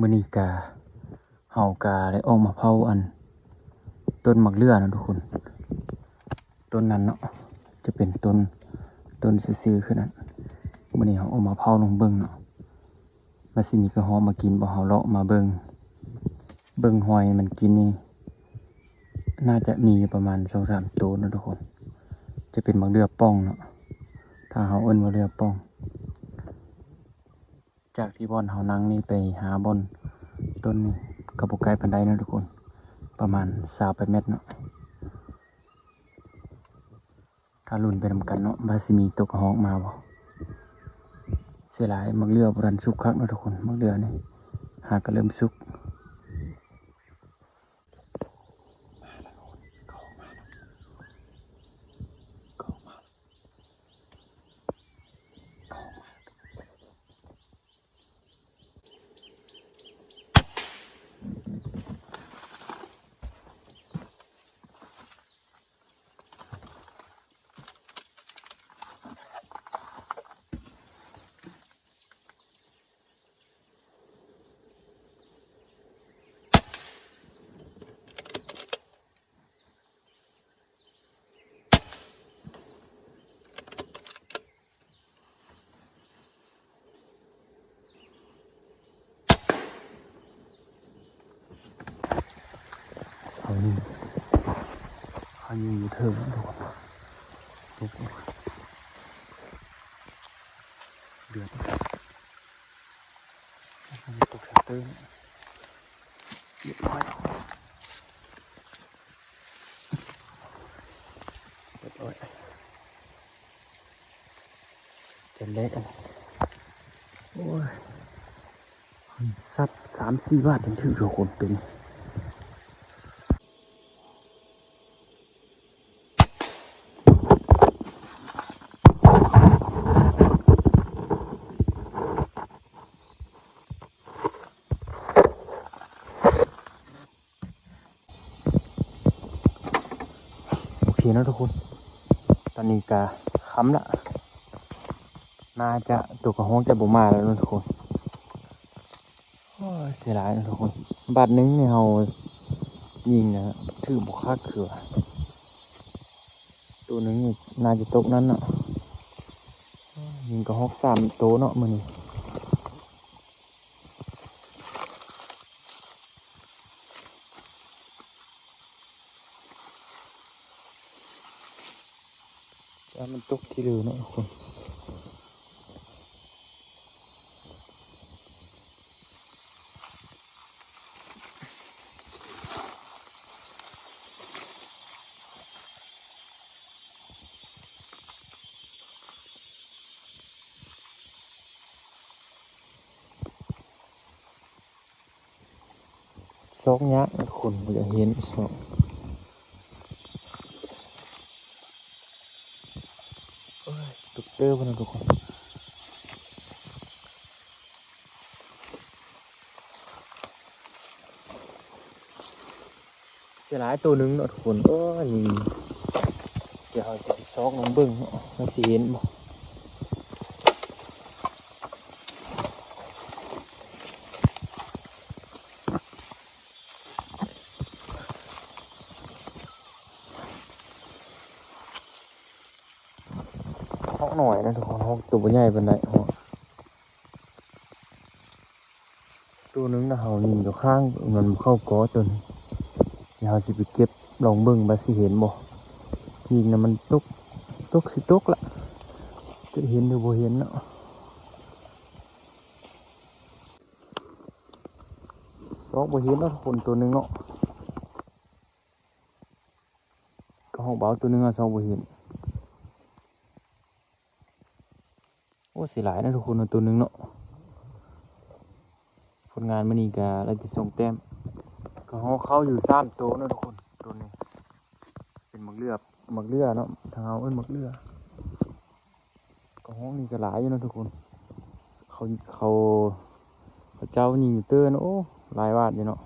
ມື້ນີ້ກະ ເຮົາກະໄດ້ອອກມາເຝົ້າອັນ ຕົ້ນໝາກເຫຼືອເນາະທຸກຄົນ. ຕົ້ນນັ້ນເນາະ ຈະເປັນຕົ້ນ ຕົ້ນຊື່ໆຄືນັ້ນ. ມື້ນີ້ເຮົາອອກມາເຝົ້າລອງເບິ່ງເນາະ ວ່າຊິມີກະຮອກມາກິນບໍ່. ເຮົາເລາະມາເບິ່ງ ເບິ່ງຮອຍມັນກິນນີ້ ໜ້າຈະມີຢູ່ປະມານສອງສາມໂຕເນາະທຸກຄົນ. ຈະເປັນໝາກເຫຼືອປ່ອງເນາະ ທາງເຮົາເອີ້ນໝາກເຫຼືອປ່ອງ. ຈາກທີ່ບ່ອນເຮົານັ່ງນີ້ໄປຫາບ່ອນຕົ້ນນີ້ກະບໍ່ໄກປານໃດເນາະທຸກຄົນ ປະມານຊາວປາຍແມັດເນາະ. ຖ້າລຸ້ນໄປນຳກັນເນາະ ວ່າຊິມີຕົວກະຮອກມາບໍ່. ເສຍດາຍໝາກເຫຼືອບໍ່ທັນສຸກຄັກເນາະທຸກຄົນ. ໝາກເຫຼືອນີ້ຫາກະເລີ່ມສຸກ. ເຮົາຍິງ ເຮົາຍິງຢູ່ເທິງ ຕົກ ເດືອດ ຕົກແທກເຕີ ຮຽບຮ້ອຍ ຮຽບຮ້ອຍ. ເປັນເລກ ໂອ້ຍ ສັບສາມສີ່ບາດຍັງຖືກທຸກຄົນ ໂຕນີ້. ໂອເຄເນາະທຸກຄົນ ຕອນນີ້ກະຄ່ຳລະ ໜ້າຈະ ຕົວກະຮອກຈະບໍ່ມາແລ້ວເນາະທຸກຄົນ. ໂອ້ຍ ເສຍດາຍເນາະທຸກຄົນ ບາດໜຶ່ງນີ້ເຮົາຍິງນະ ຖືກບໍ່ຄັກຄືວ່າ ໂຕໜຶ່ງນີ້ໜ້າຈະຕົກນັ້ນເນາະ. ຍິງກະຮອກສາມໂຕເນາະມື້ນີ້. ແຕ່ມັນຕົກທີ່ເດີເນາະທຸກຄົນ. ຊອກຍາກ ຄົນບໍ່ຢາກເຫັນຊອກ. ໂອ້ຍ ຕົກເຕີພຸ້ນນະທຸກຄົນ. ເສຍດາຍໂຕໜຶ່ງເນາະທຸກຄົນ. ໂອ້ຍ ດຽວເຮົາຊິໄປຊອກລອງເບິ່ງເນາະ ວ່າຊິເຫັນບໍ່. ຮອກນ້ອຍນະທຸກຄົນ ຮອກໂຕບໍ່ໃຫຍ່ປານໃດ. ຮອກໂຕໜຶ່ງນະ ເຮົາຍິງຢູ່ຂ້າງ ມັນບໍ່ເຂົ້າກໍໂຕນີ້. ດຽວເຮົາຊິໄປເກັບລອງເບິ່ງວ່າຊິເຫັນບໍ່. ຍິງນະມັນຕົກ ຕົກ ຊິຕົກລະ ຈະເຫັນຫຼືບໍ່ເຫັນເນາະ. ຊອກບໍ່ເຫັນເນາະທຸກຄົນ ໂຕໜຶ່ງເນາະ. ກະຮອກເບົາໂຕໜຶ່ງ ເຮົາຊອກບໍ່ເຫັນ. ໂອ້ ເສຍດາຍນະທຸກຄົນ ໂຕໜຶ່ງເນາະ. ຜົນງານມື້ນີ້ກະໄດ້ແຕ່ສອງແຕ້ມ. ກະຮອກເຂົ້າຢູ່ສາມໂຕເນາະທຸກຄົນ. ໂຕນີ້ເປັນໝາກເຫຼືອ ໝາກເຫຼືອເນາະ ທາງເຮົາເອີ້ນໝາກເຫຼືອ. ກະຮອກນີ້ກະຫຼາຍຢູ່ເນາະທຸກຄົນ. ເຂົາ ເຂົາ ເຂົາເຈົ້າຍິງເຕີເນາະ. ໂອ້ ຫຼາຍບາດຢູ່ເນາະ.